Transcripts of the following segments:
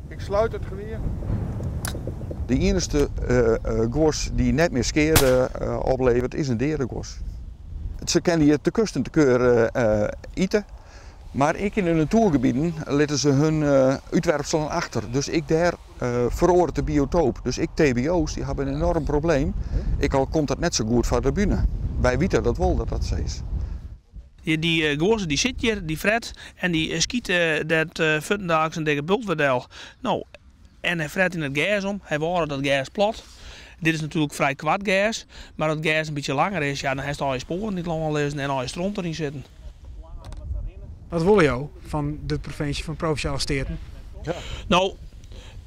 Ik sluit het geweer. De iennichste guos dy't net mear skea opleveret is in deade guos. Se kinne hjir te kust en te keur ite, mar ek yn de natoergebieten litte se hun útwerpselen achter. Dus ek dêr feroaret de biotoop. Dus ek TBO's dy hawwe in enoarm probleem, ek al komt dat net sa goed foar de bühne. Wy witte dat wol dat dat sa is. Dy guozze dy sit hjir, dy fret en dy skyt dêr fuortendaliks in dikke bult wer del. No, en hy fret yn it gers om, hy wâdet dat gers plat. Dit is natuerlik frij koart gers, mar as it gers in bytsje langer is, ja, dan hast al je spoaren yn it lân lizzen en al je stront deryn sitten. Wat wolle jo fan de provinsje, fan Provinsjale Steaten? No,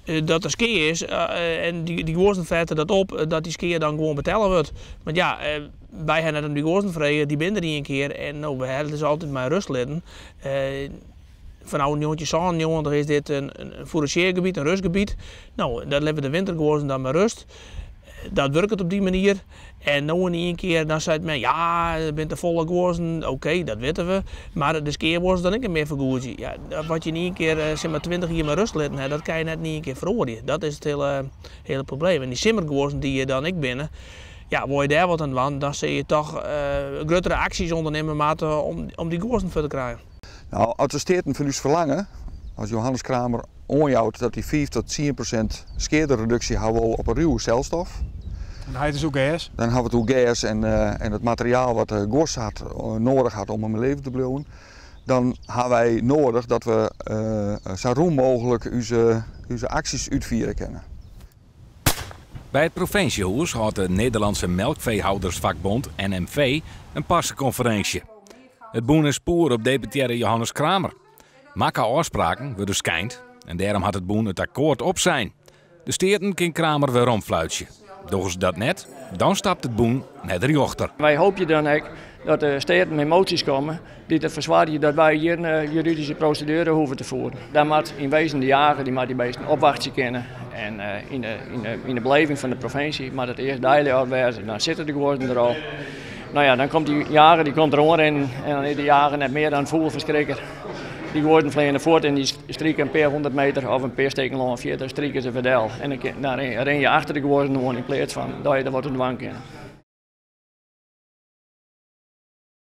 dat der skea is en dy guozzen frette dat op, dat dy skea dan gewoan betelle wurdt. Want ja, wy ha net om dy guozzen frege, dy binne der ien kear en no, we ha it dus altyd mei rêst litten. Fanôf 1997 is dit in foerazjeargebiet, in rustgebiet. No, dêr litte we de winterguozzen dan mei rêst. Dat wurket op dy manier. En no yn ien kear dan seit men, ja, der binne te folle guozzen. Oké, dat witte we. Mar de skea wolle se dan ek net mear fergoedzje. Ja, wat je yn ien kear sis mar 20 jier mei rêst litten ha, dat kinne je net yn ien kear feroarje. Dat is it hiele probleem. En dy simmerguozzen dy't hjir dan ek binne, ja, wolle je dêr wat oan dwaan, dan sille je toch gruttere aksjes ûndernimme moatte om dy guozzen fuort te krijen. No, as de Steaten fan ús ferlange, as Johannes Kramer oanjout dat hy 5 tot 10% skeadereduksje ha wol op 'e ruwe selstof. Dan ha je it dus oer gers. Dan ha we it oer gers en it materiaal wat de guos hat, noadich hat om yn leven te bliuwen. Dan ha wy noadich dat we sa rûm mooglik ús aksjes útfiere kinne. By it provinsjehûs hâldt de Nederlandse Melkveehoudersvakbond, NMV, in parsekonferinsje. It bûn is poer op deputearre Johannes Kramer. Makke ôfspraken wurde skeind en dêrom hat it bûn it akkoart opsein. De Steaten kin Kramer weromfluitsje. Dogge se dat net, dan stapt it bûn nei de rjochter. Wy hoopje dan ek dat de Steaten mei moties komme dy't derfoar soargje dat wy gjin juridyske proseduere hoege te fieren. Dan moat yn wezen de jager dy moat dy beesten opwachtsje kinne en yn de beleving fan de provinsje moat it earst deiloud wêze, dan sitte de guozzen der al. No ja, dan komt dy jager dy komt der oanrinnen en dan is de jager net mear dan in fûgelferskrikker. Dy guozzen fleane fuort en dy strike in pear hûndert meter of in pear stikken lân fierder strike se wer del. En dan rinne je achter de guozzen oan yn pleats fan dat je der wat oan dwaan kinne.